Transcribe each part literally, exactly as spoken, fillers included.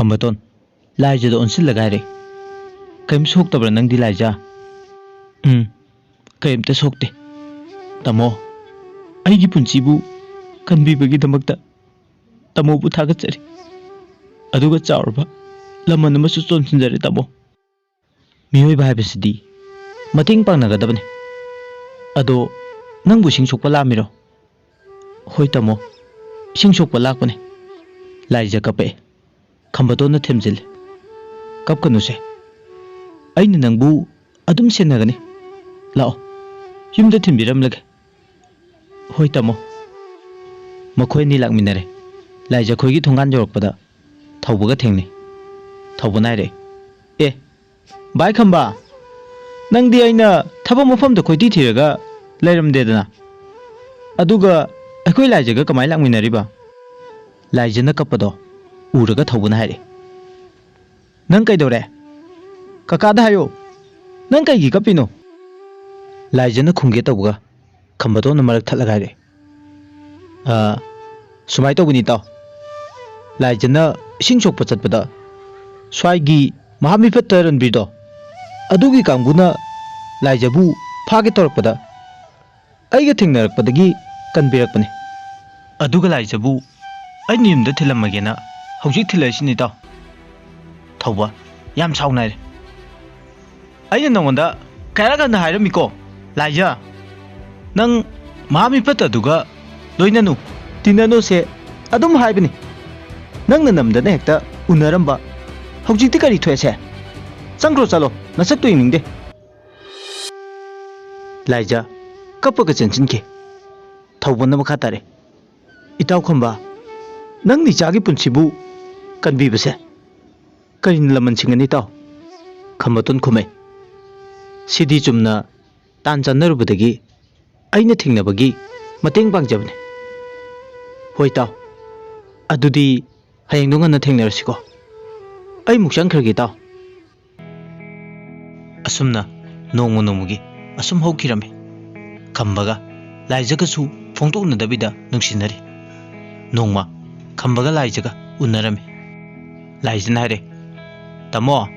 ꯈꯝꯕꯇꯣꯟ ꯂꯥꯏꯖꯗ ꯑꯣꯟꯁꯤꯜꯂꯒ ꯍꯥꯏꯔꯦ, "ꯀꯔꯤꯝ ꯁꯣꯛꯇꯕ꯭ꯔꯥ ꯅꯪꯗꯤ, ꯂꯥꯏꯖ?" "ꯎꯝ, ꯀꯔꯤꯝꯇ ꯁꯣꯛꯇꯦ꯫ ꯇꯥꯃꯣ, ꯑꯩꯒꯤ ꯄꯨꯟꯁꯤꯕꯨ ꯀꯟꯕꯤꯕꯒꯤꯗꯃꯛꯇ ꯇꯥꯃꯣꯕꯨ ꯊꯥꯒꯠꯆꯔꯤ꯫ ꯑꯗꯨꯒ ꯆꯥꯎꯔꯕ ꯂꯃꯟ ꯑꯃꯁꯨ ꯆꯣꯟꯁꯤꯟꯖꯔꯦ, ꯇꯥꯃꯣ꯫ ꯃꯤꯑꯣꯏꯕ ꯍꯥꯏꯕꯁꯤꯗꯤ ꯃꯇꯦꯡ ꯄꯥꯡꯅꯒꯗꯕꯅꯤ꯫ ꯑꯗꯣ ꯅꯪꯕꯨ ꯏꯁꯤꯡ ꯁꯣꯛꯄ ꯂꯥꯛꯑꯝꯃꯤꯔꯣ?" "ꯍꯣꯏ ꯇꯥꯃꯣ, ꯏꯁꯤꯡ ꯁꯣꯛꯄ ꯂꯥꯛꯄꯅꯦ꯫" ꯂꯥꯏꯖ ꯀꯞꯄꯛꯑꯦ꯫ ꯈꯝꯕꯇꯣꯟꯅ ꯊꯦꯝꯖꯤꯜꯂꯦ, "ꯀꯞꯀꯅꯨꯁꯦ, ꯑꯩꯅ ꯅꯪꯕꯨ ꯑꯗꯨꯝ ꯁꯦꯟꯅꯒꯅꯤ꯫ ꯂꯥꯛꯑꯣ, ꯌꯨꯝꯗ ꯊꯤꯟꯕꯤꯔꯝꯂꯒꯦ꯫" "ꯍꯣꯏ ꯇꯥꯃꯣ꯫" ꯃꯈꯣꯏ ꯑꯅꯤ ꯂꯥꯛꯃꯤꯟꯅꯔꯦ꯫ ꯂꯥꯏꯖꯈꯣꯏꯒꯤ ꯊꯣꯡꯒꯥꯟ ꯌꯧꯔꯛꯄꯗ ꯊꯧꯕꯒ ꯊꯦꯡꯅꯩ꯫ ꯊꯧꯕꯅ ꯍꯥꯏꯔꯛꯑꯦ, "ꯑꯦ, ꯚꯥꯏ ꯈꯝꯕ, ꯅꯪꯗꯤ ꯑꯩꯅ ꯊꯕꯛ ꯃꯐꯝꯗ ꯀꯣꯏꯊꯤ ꯊꯤꯔꯒ ꯂꯩꯔꯝꯗꯦꯗꯅ, ꯑꯗꯨꯒ ꯑꯩꯈꯣꯏ ꯂꯥꯏꯖꯒ ꯀꯃꯥꯏꯅ ꯂꯥꯛꯃꯤꯟꯅꯔꯤꯕ?" ꯂꯥꯏꯖꯅ ꯀꯞꯄꯗꯣ ꯎꯔꯒ ꯊꯧꯕꯅ ꯍꯥꯏꯔꯛꯑꯦ, "ꯅꯪ ꯀꯩꯗꯧꯔꯦ? ꯀꯀꯥꯗ ꯍꯥꯏꯌꯣ꯫ ꯅꯪ ꯀꯩꯒꯤ ꯀꯞꯄꯤꯅꯣ?" ꯂꯥꯏꯖꯅ ꯈꯨꯝꯒꯦ ꯇꯧꯕꯒ ꯈꯝꯕꯇꯣꯟꯅ ꯃꯔꯛ ꯊꯠꯂꯒ ꯍꯥꯏꯔꯛꯑꯦ, "ꯑ, ꯁꯨꯃꯥꯏꯅ ꯇꯧꯕꯅꯤ ꯏꯇꯥꯎ, ꯂꯥꯏꯖꯅ ꯏꯁꯤꯡ ꯁꯣꯛꯄ ꯆꯠꯄꯗ ꯁ꯭ꯋꯥꯏꯒꯤ ꯃꯍꯥꯃꯤꯐꯠꯇ ꯔꯟꯕꯤꯔꯗꯣ, ꯑꯗꯨꯒꯤ ꯀꯥꯡꯕꯨꯅ ꯂꯥꯏꯖꯕꯨ ꯐꯥꯒꯦ ꯇꯧꯔꯛꯄꯗ ꯑꯩꯒ ꯊꯦꯡꯅꯔꯛꯄꯗꯒꯤ ꯀꯟꯕꯤꯔꯛꯄꯅꯤ꯫ ꯑꯗꯨꯒ ꯂꯥꯏꯖꯕꯨ ꯑꯩꯅ ꯌꯨꯝꯗ ꯊꯤꯜꯂꯝꯃꯒꯦꯅ ꯍꯧꯖꯤꯛ ꯊꯤꯜꯂꯛꯏꯁꯤꯅꯤ ꯏꯇꯥꯎ꯫" ꯊꯧꯕ ꯌꯥꯝ ꯁꯥꯎꯅꯔꯦ꯫ "ꯑꯩꯅ ꯅꯉꯣꯟꯗ ꯀꯌꯥꯔꯛ ꯍꯟꯅ ꯍꯥꯏꯔꯝꯃꯤꯀꯣ, ꯂꯥꯏꯖ, ꯅꯪ ꯃꯍꯥꯃꯤꯐꯠꯇꯗꯨꯒ ꯂꯣꯏꯅꯅꯨ, ꯇꯤꯟꯅꯅꯨꯁꯦ ꯑꯗꯨꯝ ꯍꯥꯏꯕꯅꯤ꯫ ꯅꯪꯅ ꯅꯝꯗꯅ ꯍꯦꯛꯇ ꯎꯅꯔꯝꯕ꯫ ꯍꯧꯖꯤꯛꯇꯤ ꯀꯔꯤ ꯊꯣꯛꯑꯦꯁꯦ? ꯆꯪꯈ꯭ꯔꯣ ꯆꯠꯂꯣ, ꯅꯁꯛꯇꯣ ꯌꯦꯡꯅꯤꯡꯗꯦ꯫" ꯂꯥꯏꯖ ꯀꯞꯄꯒ ꯆꯦꯟꯁꯤꯟꯈꯤ꯫ ꯊꯧꯕꯅ ꯃꯈꯥ ꯇꯥꯔꯦ, "ꯏꯇꯥꯎ ꯈꯝꯕ, ꯅꯪ ꯅꯤꯆꯥꯒꯤ ꯄꯨꯟꯁꯤꯕꯨ ꯀꯟꯕꯤꯕꯁꯦ ꯀꯔꯤꯅ ꯂꯃꯟ ꯁꯤꯡꯒꯅꯤ ꯏꯇꯥꯎ?" ꯈꯝꯕꯇꯣꯟ ꯈꯨꯝꯃꯦ, "ꯁꯤꯗꯤ ꯆꯨꯝꯅ ꯇꯥꯟ ꯆꯥꯟꯅꯔꯨꯕꯗꯒꯤ ꯑꯩꯅ ꯊꯦꯡꯅꯕꯒꯤ ꯃꯇꯦꯡ ꯄꯥꯡꯖꯕꯅꯤ꯫" "ꯍꯣꯏ ꯏꯇꯥꯎ, ꯑꯗꯨꯗꯤ ꯍꯌꯦꯡꯗꯣ ꯉꯟꯅ ꯊꯦꯡꯅꯔꯁꯤꯀꯣ꯫ ꯑꯩ ꯑꯃꯨꯛ ꯆꯪꯈ꯭ꯔꯒꯦ ꯏꯇꯥꯎ꯫" ꯑꯁꯨꯝꯅ ꯅꯣꯡꯃ ꯅꯣꯡꯃꯒꯤ ꯑꯁꯨꯝ ꯍꯧꯈꯤꯔꯝꯃꯤ꯫ ꯈꯝꯕꯒ ꯂꯥꯏꯖꯒꯁꯨ ꯐꯣꯡꯗꯣꯛꯅꯗꯕꯤꯗ ꯅꯨꯡꯁꯤꯅꯔꯤ꯫ ꯅꯣꯡꯃ ꯈꯝꯕꯒ ꯂꯥꯏꯖꯒ ꯎꯅꯔꯝꯃꯤ꯫ ꯂꯥꯏꯖꯅ ꯍꯥꯏꯔꯦ, "ꯇꯥꯃꯣ,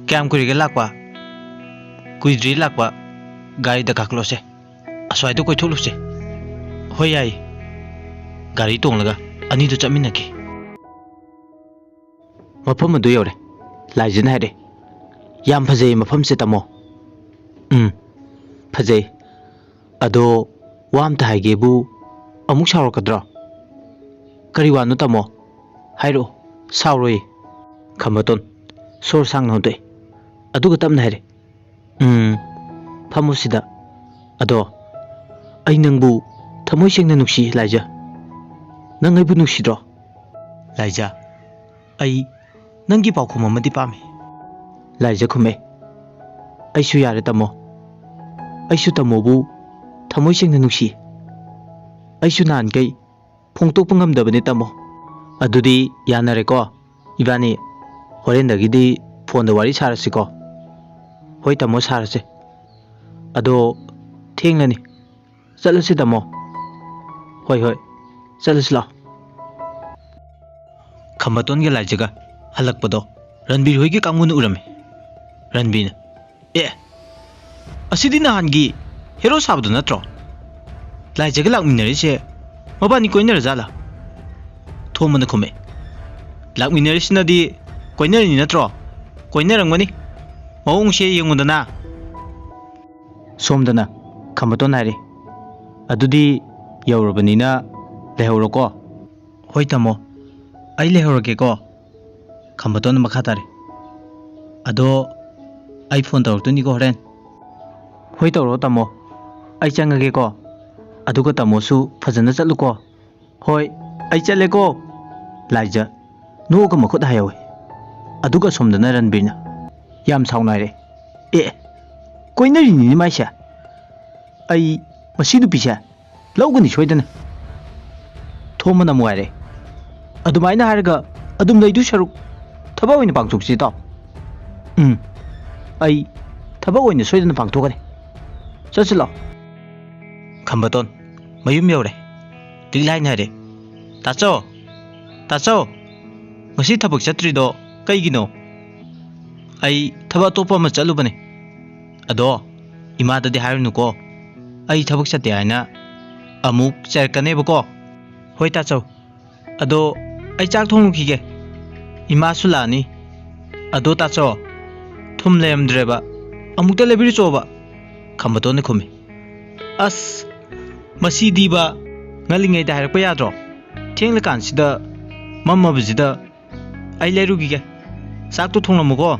ꯀꯌꯥꯝ ꯀꯨꯏꯔꯒꯦ ꯂꯥꯛꯄ?" "ꯀꯨꯏꯗ꯭ꯔꯤ ꯂꯥꯛꯄ꯫ ꯒꯥꯔꯤꯗ ꯀꯥꯈꯠꯂꯣꯁꯦ, ꯑꯁ꯭ꯋꯥꯏꯗ ꯀꯣꯏꯊꯣꯛꯂꯨꯁꯦ꯫" "ꯍꯣꯏ, ꯌꯥꯏ꯫" ꯒꯥꯔꯤ ꯇꯣꯡꯂꯒ ꯑꯅꯤꯗꯨ ꯆꯠꯃꯤꯟꯅꯈꯤ꯫ ꯃꯐꯝ ꯑꯗꯨ ꯌꯧꯔꯦ꯫ ꯂꯥꯏꯖꯅ ꯍꯥꯏꯔꯦ, "ꯌꯥꯝ ꯐꯖꯩ ꯃꯐꯝꯁꯦ, ꯇꯥꯃꯣ꯫" "ꯎꯝ, ꯐꯖꯩ꯫ ꯑꯗꯣ ꯋꯥ ꯑꯝꯇ ꯍꯥꯏꯒꯦꯕꯨ, ꯑꯃꯨꯛ ꯁꯥꯎꯔꯛꯀꯗ꯭ꯔꯣ?" "ꯀꯔꯤ ꯋꯥꯅꯣ, ꯇꯥꯃꯣ? ꯍꯥꯏꯔꯛꯑꯣ, ꯁꯥꯎꯔꯣꯏ꯫" ꯈꯝꯕꯇꯣꯟ ꯁꯣꯔ ꯁꯥꯡꯅ ꯍꯣꯟꯗꯣꯛꯑꯦ, ꯑꯗꯨꯒ ꯇꯞꯅ ꯍꯥꯏꯔꯦ, "ꯎꯝ, ꯐꯝꯃꯨ ꯁꯤꯗ꯫ ꯑꯗꯣ ꯑꯩ ꯅꯪꯕꯨ ꯊꯃꯣꯏ ꯁꯦꯡꯅ ꯅꯨꯡꯁꯤ, ꯂꯥꯏꯖ꯫ ꯅꯪ ꯑꯩꯕꯨ ꯅꯨꯡꯁꯤꯗ꯭ꯔꯣ?" "ꯂꯥꯏꯖ, ꯑꯩ ꯅꯪꯒꯤ ꯄꯥꯎꯈꯨꯝ ꯑꯃꯗꯤ ꯄꯥꯝꯃꯤ꯫" ꯂꯥꯏꯖ ꯈꯨꯝꯃꯦ, "ꯑꯩꯁꯨ ꯌꯥꯔꯦ, ꯇꯥꯃꯣ꯫ ꯑꯩꯁꯨ ꯇꯥꯃꯣꯕꯨ ꯊꯃꯣꯏ ꯁꯦꯡꯅ ꯅꯨꯡꯁꯤ꯫ ꯑꯩꯁꯨ ꯅꯍꯥꯟꯈꯩ ꯐꯣꯡꯗꯣꯛꯄ ꯉꯝꯗꯕꯅꯤ, ꯇꯥꯃꯣ꯫" "ꯑꯗꯨꯗꯤ ꯌꯥꯅꯔꯦꯀꯣ? ꯏꯕꯥꯅꯤ ꯍꯣꯔꯦꯟꯗꯒꯤꯗꯤ ꯐꯣꯟꯗ ꯋꯥꯔꯤ ꯁꯥꯔꯁꯤꯀꯣ?" "ꯍꯣꯏ, ꯇꯥꯃꯣ, ꯁꯥꯔꯁꯦ꯫ ꯑꯗꯣ ꯊꯦꯡꯂꯅꯤ꯫ ꯆꯠꯂꯁꯤ, ꯇꯥꯃꯣ꯫" "ꯍꯣꯏ, ꯍꯣꯏ, ꯆꯠꯂꯁꯤ ꯂꯥꯛꯑꯣ꯫" ꯈꯝꯕꯇꯣꯟꯒ ꯂꯥꯏꯖꯒ ꯍꯜꯂꯛꯄꯗꯣ ꯔꯟꯕꯤꯔ ꯍꯣꯏꯒꯤ ꯀꯥꯡꯕꯨꯅ ꯎꯔꯝꯃꯤ꯫ ꯔꯟꯕꯤꯔꯅ, "ꯑꯦ, ꯑꯁꯤꯗꯤ ꯅꯍꯥꯟꯒꯤ ꯍꯦꯔꯣ ꯁꯥꯕꯗꯨ ꯅꯠꯇ꯭ꯔꯣ? ꯂꯥꯏꯖꯒ ꯂꯥꯛꯃꯤꯟꯅꯔꯤꯁꯦ ꯃꯕꯥꯅꯤ ꯀꯣꯏꯅꯔꯖꯥꯠꯂꯥ?" ꯊꯣꯝꯕꯅ ꯈꯨꯝꯃꯦ, "ꯂꯥꯛꯃꯤꯟꯅꯔꯤꯁꯤꯅꯗꯤ ꯀꯣꯏꯅꯔꯤꯅꯤ ꯅꯠꯇ꯭ꯔꯣ? ꯀꯣꯏꯅꯔꯝꯒꯅꯤ꯫ ꯃꯑꯣꯡꯁꯦ ꯌꯦꯡꯉꯨꯗꯅ꯫" ꯁꯣꯝꯗꯅ ꯈꯝꯕꯇꯣꯟ ꯍꯥꯏꯔꯤ, "ꯑꯗꯨꯗꯤ ꯌꯧꯔꯕꯅꯤꯅ ꯂꯩꯍꯧꯔꯣꯀꯣ꯫" "ꯍꯣꯏ, ꯇꯥꯃꯣ, ꯑꯩ ꯂꯩꯍꯧꯔꯒꯦꯀꯣ꯫" ꯈꯝꯕꯇꯣꯟꯅ ꯃꯈꯥ ꯇꯥꯔꯦ, "ꯑꯗꯣ ꯑꯩ ꯐꯣꯟ ꯇꯧꯔꯛꯇꯣꯏꯅꯤꯀꯣ ꯍꯣꯔꯦꯟ꯫" "ꯍꯣꯏ, ꯇꯧꯔꯛꯑꯣ, ꯇꯥꯃꯣ꯫ ꯑꯩ ꯆꯪꯉꯒꯦꯀꯣ꯫ ꯑꯗꯨꯒ ꯇꯥꯃꯣꯁꯨ ꯐꯖꯅ ꯆꯠꯂꯨꯀꯣ꯫" "ꯍꯣꯏ, ꯑꯩ ꯆꯠꯂꯦꯀꯣ꯫" ꯂꯥꯏꯖ ꯅꯣꯛꯑꯒ ꯃꯈꯨꯠ ꯍꯥꯏꯍꯧꯋꯤ꯫ ꯑꯗꯨꯒ ꯁꯣꯝꯗꯅ ꯔꯟꯕꯤꯔꯅ ꯌꯥꯝ ꯁꯥꯎꯅ ꯍꯥꯏꯔꯦ, "ꯑꯦ, ꯀꯣꯏꯅꯔꯤꯅꯤꯅꯦ ꯃꯥꯏꯁꯦ꯫ ꯑꯩ ꯃꯁꯤ ꯅꯨꯄꯤꯁꯦ ꯂꯧꯒꯅꯤ ꯁꯣꯏꯗꯅ꯫" ꯊꯣꯝꯕꯅ ꯑꯃꯨꯛ ꯍꯥꯏꯔꯦ, "ꯑꯗꯨꯃꯥꯏꯅ ꯍꯥꯏꯔꯒ ꯑꯗꯨꯝ ꯂꯩꯗꯣꯏ ꯁꯔꯨꯛ ꯊꯕꯛ ꯑꯣꯏꯅ ꯄꯥꯡꯊꯣꯛꯁꯤ, ꯏꯇꯥꯎ꯫" "ꯎꯝ, ꯑꯩ ꯊꯕꯛ ꯑꯣꯏꯅ ꯁꯣꯏꯗꯅ ꯄꯥꯡꯊꯣꯛꯀꯅꯤ꯫ ꯆꯠꯁꯤ ꯂꯥꯛꯑꯣ꯫" ꯈꯝꯕꯇꯣꯟ ꯃꯌꯨꯝ ꯌꯧꯔꯦ꯫ ꯂꯤꯛꯂꯥꯏꯅ ꯍꯥꯏꯔꯦ, "ꯇꯥꯆꯧ! ꯇꯥꯆꯧ!" ꯉꯁꯤ ꯊꯕꯛ ꯆꯠꯇ꯭ꯔꯤꯗꯣ ꯀꯩꯒꯤꯅꯣ? ꯑꯩ ꯊꯕꯛ ꯑꯇꯣꯞꯄ ꯑꯃ ꯆꯠꯂꯨꯕꯅꯦ꯫ ꯑꯗꯣ ꯏꯃꯥꯗꯗꯤ ꯍꯥꯏꯔꯨꯅꯨꯀꯣ, ꯑꯩ ꯊꯕꯛ ꯆꯠꯇꯦ ꯍꯥꯏꯅ ꯑꯃꯨꯛ ꯆꯩꯔꯛꯀꯅꯦꯕꯀꯣ꯫ ꯍꯣꯏ ꯇꯥꯆꯧ, ꯑꯗꯣ ꯑꯩ ꯆꯥꯛ ꯊꯣꯡꯉꯨꯈꯤꯒꯦ, ꯏꯃꯥꯁꯨ ꯂꯥꯛꯑꯅꯤ꯫ ꯑꯗꯣ ꯇꯥꯆꯧ, ꯊꯨꯝ ꯂꯩꯔꯝꯗ꯭ꯔꯦꯕ, ꯑꯃꯨꯛꯇ ꯂꯩꯕꯤꯔꯨꯆꯣꯕ꯫ ꯈꯝꯕꯇꯣꯟꯅ ꯈꯨꯝꯃꯤ꯫ ꯑꯁ, ꯃꯁꯤꯗꯤꯕ, ꯉꯜꯂꯤꯉꯩꯗ ꯍꯥꯏꯔꯛꯄ ꯌꯥꯗ꯭ꯔꯣ? ꯊꯦꯡꯂꯀꯥꯟꯁꯤꯗ, ꯃꯝꯃꯕꯁꯤꯗ꯫ ꯑꯩ ꯂꯩꯔꯨꯈꯤꯒꯦ, ꯆꯥꯛꯇꯣ ꯊꯣꯡꯂꯝꯃꯨꯀꯣ꯫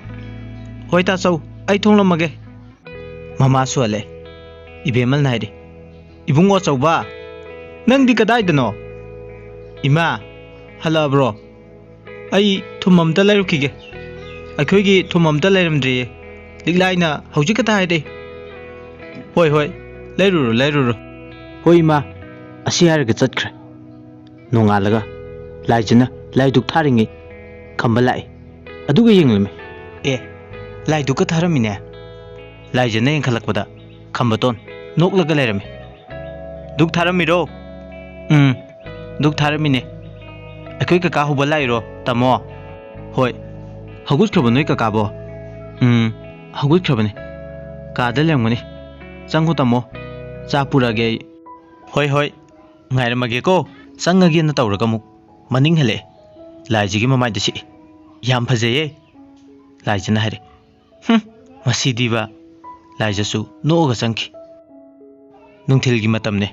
ꯍꯣꯏ ꯇꯥꯆꯧ, ꯑꯩ ꯊꯣꯡꯂꯝꯃꯒꯦ꯫ ꯃꯃꯥꯁꯨ ꯍꯜꯂꯛꯑꯦ꯫ ꯏꯕꯦꯝꯃꯜꯅ ꯍꯥꯏꯔꯦ, "ꯏꯕꯨꯡꯉꯣ ꯑꯆꯧꯕ, ꯅꯪꯗꯤ ꯀꯗꯥꯏꯗꯅꯣ?" "ꯏꯃꯥ, ꯍꯜꯂꯛꯑꯕ꯭ꯔꯣ? ꯑꯩ ꯊꯨꯝ ꯑꯝꯇ ꯂꯩꯔꯨꯈꯤꯒꯦ꯫ ꯑꯩꯈꯣꯏꯒꯤ ꯊꯨꯝ ꯑꯝꯇ ꯂꯩꯔꯝꯗ꯭ꯔꯦꯌꯦ꯫ ꯂꯤꯛꯂꯥꯏꯅ ꯍꯧꯖꯤꯛ ꯈꯛꯇ ꯍꯥꯏꯔꯛꯏ꯫" "ꯍꯣꯏ, ꯍꯣꯏ, ꯂꯩꯔꯨꯔꯣ, ꯂꯩꯔꯨꯔꯣ꯫" "ꯍꯣꯏ ꯏꯃꯥ꯫" ꯑꯁꯤ ꯍꯥꯏꯔꯒ ꯆꯠꯈ꯭ꯔꯦ꯫ ꯅꯣꯡꯉꯥꯜꯂꯒ ꯂꯥꯏꯖꯅ ꯂꯥꯏꯗꯨꯛ ꯊꯥꯔꯤꯉꯩ ꯈꯝꯕ ꯂꯥꯛꯏ꯫ ꯑꯗꯨꯒ ꯌꯦꯡꯂꯝꯃꯤ꯫ "ꯑꯦ, ꯂꯥꯏꯗꯨꯛꯀ ꯊꯥꯔꯝꯃꯤꯅꯦ꯫" ꯂꯥꯏꯖꯅ ꯌꯦꯡꯈꯠꯂꯛꯄꯗ ꯈꯝꯕꯇꯣꯟ ꯅꯣꯛꯂꯒ ꯂꯩꯔꯝꯃꯤ꯫ "ꯗꯨꯛ ꯊꯥꯔꯝꯃꯤꯔꯣ?" "ꯎꯝ, ꯗꯨꯛ ꯊꯥꯔꯝꯃꯤꯅꯦ꯫" "ꯑꯩꯈꯣꯏ ꯀꯀꯥ ꯍꯧꯕ ꯂꯥꯛꯏꯔꯣ, ꯇꯥꯃꯣ?" "ꯍꯣꯏ꯫" "ꯍꯧꯒꯠꯈ꯭ꯔꯕꯣ ꯅꯣꯏ ꯀꯀꯥꯕꯣ?" "ꯎꯝ, ꯍꯧꯒꯠꯈ꯭ꯔꯕꯅꯦ꯫ ꯀꯥꯗ ꯂꯩꯔꯝꯒꯅꯤ꯫ ꯆꯪꯉꯣ ꯇꯥꯃꯣ, ꯆꯥ ꯄꯨꯔꯛꯑꯒꯦ ꯑꯩ꯫" "ꯍꯣꯏ, ꯍꯣꯏ, ꯉꯥꯏꯔꯝꯃꯒꯦꯀꯣ꯫" ꯆꯪꯉꯒꯦꯅ ꯇꯧꯔꯒ ꯑꯃꯨꯛ ꯃꯅꯤꯡ ꯍꯜꯂꯛꯑꯦ꯫ ꯂꯥꯏꯖꯒꯤ ꯃꯃꯥꯏꯗ ꯁꯤꯛꯏ꯫ "ꯌꯥꯝ ꯐꯖꯩꯌꯦ꯫" ꯂꯥꯏꯖꯅ ꯍꯥꯏꯔꯦ꯫ "ꯍꯨꯝ, ꯃꯁꯤꯗꯤꯕ꯫" ꯂꯥꯏꯖꯁꯨ ꯅꯣꯛꯑꯒ ꯆꯪꯈꯤ꯫ ꯅꯨꯡꯊꯤꯜꯒꯤ ꯃꯇꯝꯅꯦ꯫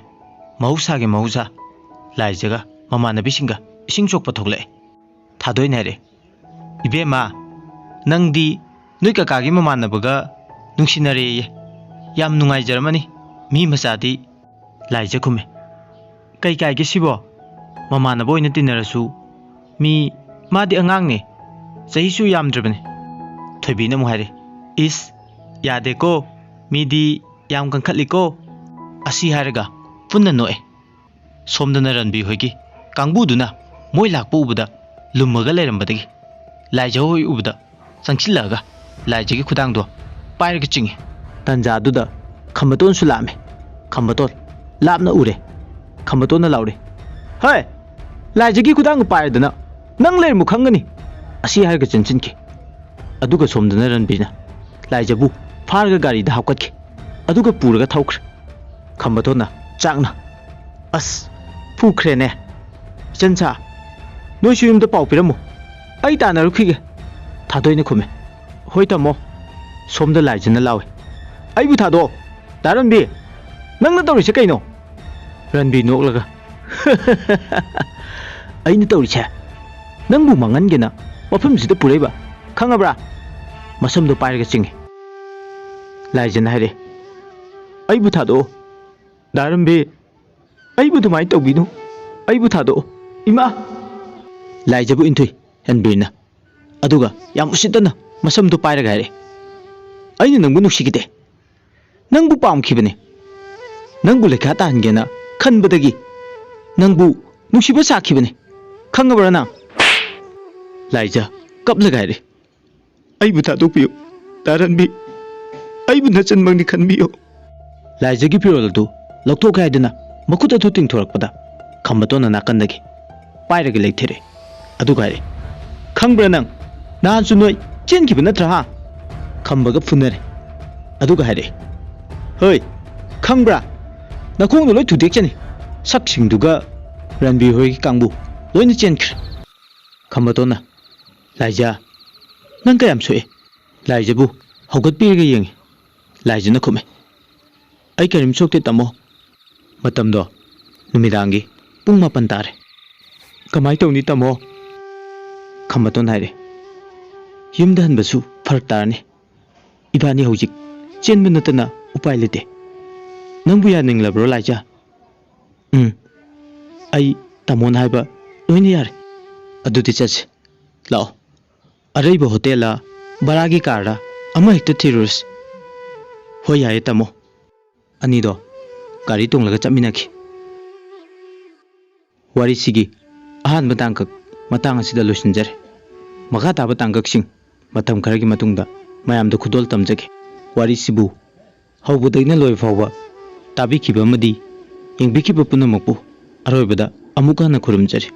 ꯃꯍꯧꯁꯥꯒꯤ ꯃꯍꯧꯁꯥ꯫ ꯂꯥꯏꯖꯒ ꯃꯃꯥꯟꯅꯕꯤꯁꯤꯡꯒ ꯏꯁꯤꯡ ꯁꯣꯛꯄ ꯊꯣꯛꯂꯛꯑꯦ꯫ ꯊꯥꯗꯣꯏꯅ ꯍꯥꯏꯔꯦ, "ꯏꯕꯦꯝꯃ, ꯅꯪꯗꯤ ꯅꯣꯏ ꯀꯀꯥꯒꯤ ꯃꯃꯥꯟꯅꯕꯒ ꯅꯨꯡꯁꯤꯅꯔꯦꯌꯦ꯫ ꯌꯥꯝ ꯅꯨꯡꯉꯥꯏꯖꯔꯝꯃꯅꯤ, ꯃꯤ ꯃꯆꯥꯗꯤ꯫" ꯂꯥꯏꯖ ꯈꯨꯝꯃꯦ, "ꯀꯩ ꯀꯥꯏꯒꯦ ꯁꯤꯕꯣ? ꯃꯃꯥꯟꯅꯕ ꯑꯣꯏꯅ ꯇꯤꯟꯅꯔꯁꯨ ꯃꯤ, ꯃꯥꯗꯤ ꯑꯉꯥꯡꯅꯦ, ꯆꯍꯤꯁꯨ ꯌꯥꯝꯗ꯭ꯔꯤꯕꯅꯦ꯫" ꯊꯣꯏꯕꯤꯅ ꯑꯃꯨꯛ ꯍꯥꯏꯔꯦ, "ꯏꯁ, ꯌꯥꯗꯦꯀꯣ, ꯃꯤꯗꯤ ꯌꯥꯝ ꯀꯟꯈꯠꯂꯤꯀꯣ꯫" ꯑꯁꯤ ꯍꯥꯏꯔꯒ ꯄꯨꯟꯅ ꯅꯣꯛꯑꯦ꯫ ꯁꯣꯝꯗꯅ ꯔꯟꯕꯤ ꯍꯣꯏꯒꯤ ꯀꯥꯡꯕꯨꯗꯨꯅ ꯃꯣꯏ ꯂꯥꯛꯄ ꯎꯕꯗ ꯂꯨꯝꯃꯒ ꯂꯩꯔꯝꯕꯗꯒꯤ ꯂꯥꯏꯖ ꯍꯣꯏ ꯎꯕꯗ ꯆꯪꯁꯤꯜꯂꯛꯑꯒ ꯂꯥꯏꯖꯒꯤ ꯈꯨꯗꯥꯡꯗꯣ ꯄꯥꯏꯔꯒ ꯆꯤꯡꯉꯤ꯫ ꯇꯟꯖꯥꯗꯨꯗ ꯈꯝꯕꯇꯣꯟꯁꯨ ꯂꯥꯛꯑꯝꯃꯤ꯫ ꯈꯝꯕꯇꯣꯟ ꯂꯥꯞꯅ ꯎꯔꯦ꯫ ꯈꯝꯕꯇꯣꯟꯅ ꯂꯥꯎꯔꯦ, "ꯍꯣꯏ, ꯂꯥꯏꯖꯒꯤ ꯈꯨꯗꯥꯡꯗꯣ ꯄꯥꯏꯔꯗꯅ ꯅꯪ ꯂꯩꯔꯝꯃꯨ ꯈꯪꯒꯅꯤ꯫ ꯑꯁꯤ ꯍꯥꯏꯔꯒ ꯆꯦꯟꯁꯤꯟꯈꯤ꯫ ꯑꯗꯨꯒ ꯁꯣꯝꯗꯅ ꯔꯟꯕꯤꯔꯅ ꯂꯥꯏꯖꯕꯨ ꯐꯥꯔꯒ ꯒꯥꯔꯤꯗ ꯍꯥꯞꯀꯠꯈꯤ꯫ ꯑꯗꯨꯒ ꯄꯨꯔꯒ ꯊꯧꯈ꯭ꯔꯦ꯫ ꯈꯝꯕꯇꯣꯟꯅ ꯆꯥꯛꯅ, "ꯑꯁ, ꯐꯨꯈ꯭ꯔꯦꯅꯦ꯫ ꯏꯆꯟꯁꯥ, ꯅꯣꯏꯁꯨ ꯌꯨꯝꯗ ꯄꯥꯎ ꯄꯤꯔꯝꯃꯨ꯫ ꯑꯩ ꯇꯥꯟꯅꯔꯨꯈꯤꯒꯦ", ꯊꯥꯗꯣꯏꯅ ꯈꯨꯝꯃꯦ꯫ "ꯍꯣꯏ ꯇꯥꯃꯣ, ꯁꯣꯝꯗ ꯂꯥꯏꯖꯅ ꯂꯥꯎꯏ꯫ ꯑꯩꯕꯨ ꯊꯥꯗꯣꯛꯑꯣ꯫ ꯗꯥ ꯔꯟꯕꯤ, ꯅꯪꯅ ꯇꯧꯔꯤꯁꯦ ꯀꯩꯅꯣ?" ꯔꯟꯕꯤ ꯅꯣꯛꯂꯒ, "ꯑꯩꯅ ꯇꯧꯔꯤꯁꯦ ꯅꯪꯕꯨ ꯃꯥꯡꯍꯟꯒꯦꯅ ꯃꯐꯝꯁꯤꯗ ꯄꯨꯔꯛꯏꯕ, ꯈꯪꯉꯕ꯭ꯔꯥ?" ꯃꯁꯝꯗꯣ ꯄꯥꯏꯔꯒ ꯆꯤꯡꯏ꯫ ꯂꯥꯏꯖꯅ ꯍꯥꯏꯔꯛꯏ, "ꯑꯩꯕꯨ ꯊꯥꯗꯣꯛꯑꯣ꯫ ꯗꯥ ꯔꯟꯕꯤ, ꯑꯩꯕꯨ ꯑꯗꯨꯃꯥꯏꯅ ꯇꯧꯕꯤꯅꯨ꯫ ꯑꯩꯕꯨ ꯊꯥꯗꯣꯛꯑꯣ꯫ ꯏꯃꯥ!" ꯂꯥꯏꯖꯕꯨ ꯏꯟꯊꯨꯏ ꯔꯟꯕꯤꯔꯅ꯫ ꯑꯗꯨꯒ ꯌꯥꯝ ꯎꯁꯤꯠꯇꯅ ꯃꯁꯝꯗꯨ ꯄꯥꯏꯔꯒ ꯍꯥꯏꯔꯛꯑꯦ, "ꯑꯩꯅ ꯅꯪꯕꯨ ꯅꯨꯡꯁꯤꯈꯤꯗꯦ꯫ ꯅꯪꯕꯨ ꯄꯥꯝꯈꯤꯕꯅꯦ꯫ ꯅꯪꯕꯨ ꯂꯩꯈꯥ ꯇꯥꯍꯟꯒꯦꯅ ꯈꯟꯕꯗꯒꯤ ꯅꯪꯕꯨ ꯅꯨꯡꯁꯤꯕ ꯁꯥꯈꯤꯕꯅꯦ꯫ ꯈꯪꯉꯕ꯭ꯔꯥ ꯅꯪ?" ꯂꯥꯏꯖ ꯀꯞꯂꯒ ꯍꯥꯏꯔꯛꯏ, "ꯑꯩꯕꯨ ꯊꯥꯗꯣꯛꯄꯤꯌꯨ, ꯗꯥ ꯔꯟꯕꯤ꯫ ꯑꯩꯕꯨ ꯅꯆꯟꯃꯛꯅꯤ ꯈꯟꯕꯤꯌꯨ꯫" ꯂꯥꯏꯖꯒꯤ ꯐꯤꯔꯣꯜ ꯑꯗꯨ ꯂꯧꯊꯣꯛꯀꯦ ꯍꯥꯏꯗꯨꯅ ꯃꯈꯨꯠ ꯑꯗꯨ ꯇꯤꯡꯊꯣꯔꯛꯄꯗ, ꯈꯝꯕꯇꯣꯟꯅ ꯅꯥꯀꯟꯗꯒꯤ ꯄꯥꯏꯔꯒ ꯂꯩꯊꯔꯦ꯫ ꯑꯗꯨꯒ ꯍꯥꯏꯔꯦ, "ꯈꯪꯕ꯭ꯔꯥ ꯅꯪ? ꯅꯍꯥꯟꯁꯨ ꯅꯣꯏ ꯆꯦꯟꯈꯤꯕ ꯅꯠꯇ꯭ꯔꯥ, ꯍꯥ?" ꯈꯝꯕꯒ ꯐꯨꯅꯔꯦ꯫ ꯑꯗꯨꯒ ꯍꯥꯏꯔꯛꯑꯦ, "ꯍꯣꯏ, ꯈꯪꯕ꯭ꯔꯥ? ꯅꯈꯣꯡꯗꯣ ꯂꯣꯏ ꯊꯨꯗꯦꯛꯆꯅꯤ꯫ ꯁꯛꯁꯤꯡꯗꯨꯒ ꯔꯟꯕꯤꯔ ꯍꯣꯏꯒꯤ ꯀꯥꯡꯕꯨ ꯂꯣꯏꯅ ꯆꯦꯟꯈ꯭ꯔꯦ꯫" ꯈꯝꯕꯇꯣꯟꯅ, "ꯂꯥꯏꯖ, ꯅꯪ ꯀꯌꯥꯝ ꯁꯣꯛꯑꯦ?" ꯂꯥꯏꯖꯕꯨ ꯍꯧꯒꯠꯄꯤꯔꯒ ꯌꯦꯡꯉꯤ꯫ ꯂꯥꯏꯖꯅ ꯈꯨꯝꯃꯦ, "ꯑꯩ ꯀꯔꯤꯝ ꯁꯣꯛꯇꯦ, ꯇꯥꯃꯣ꯫" ꯃꯇꯝꯗꯣ ꯅꯨꯃꯤꯗꯥꯡꯒꯤ ꯄꯨꯡ ꯃꯥꯄꯟ ꯇꯥꯔꯦ꯫ "ꯀꯃꯥꯏ ꯇꯧꯅꯤ, ꯇꯥꯃꯣ?" ꯈꯝꯕꯇꯣꯟ ꯍꯥꯏꯔꯦ, "ꯌꯨꯝꯗ ꯍꯟꯕꯁꯨ ꯐꯔꯛ ꯇꯥꯔꯅꯤ꯫ ꯏꯕꯥꯅꯤ ꯍꯧꯖꯤꯛ ꯆꯦꯟꯕ ꯅꯠꯇꯅ ꯎꯄꯥꯏ ꯂꯩꯇꯦ꯫ ꯅꯪꯕꯨ ꯌꯥꯅꯤꯡꯂꯕ꯭ꯔꯣ, ꯂꯥꯏꯖ?" "ꯎꯝ, ꯑꯩ ꯇꯥꯃꯣꯅ ꯍꯥꯏꯕ ꯂꯣꯏꯅ ꯌꯥꯔꯦ꯫" "ꯑꯗꯨꯗꯤ ꯆꯠꯁꯤ꯫ ꯂꯥꯛꯑꯣ, ꯑꯔꯩꯕ ꯍꯣꯇꯦꯜꯂ ꯚꯔꯥꯒꯤ ꯀꯥꯔꯔ ꯑꯃ ꯍꯦꯛꯇ ꯊꯤꯔꯨꯔꯁꯤ꯫" "ꯍꯣꯏ, ꯌꯥꯏꯌꯦ, ꯇꯥꯃꯣ꯫" ꯑꯅꯤꯗꯣ ꯒꯥꯔꯤ ꯇꯣꯡꯂꯒ ꯆꯠꯃꯤꯟꯅꯈꯤ꯫ ꯋꯥꯔꯤꯁꯤꯒꯤ ꯑꯍꯥꯟꯕ ꯇꯥꯡꯀꯛ ꯃꯇꯥꯡ ꯑꯁꯤꯗ ꯂꯣꯏꯁꯤꯟꯖꯔꯦ꯫ ꯃꯈꯥ ꯇꯥꯕ ꯇꯥꯡꯀꯛꯁꯤꯡ ꯃꯇꯝ ꯈꯔꯒꯤ ꯃꯇꯨꯡꯗ ꯃꯌꯥꯝꯗ ꯈꯨꯗꯣꯜ ꯇꯝꯖꯒꯦ꯫ ꯋꯥꯔꯤꯁꯤꯕꯨ ꯍꯧꯕꯗꯒꯤꯅ ꯂꯣꯏꯕ ꯐꯥꯎꯕ ꯇꯥꯕꯤꯈꯤꯕ ꯑꯃꯗꯤ ꯌꯦꯡꯕꯤꯈꯤꯕ ꯄꯨꯝꯅꯃꯛꯄꯨ ꯑꯔꯣꯏꯕꯗ ꯑꯃꯨꯛ ꯍꯟꯅ ꯈꯨꯔꯨꯝꯖꯔꯤ꯫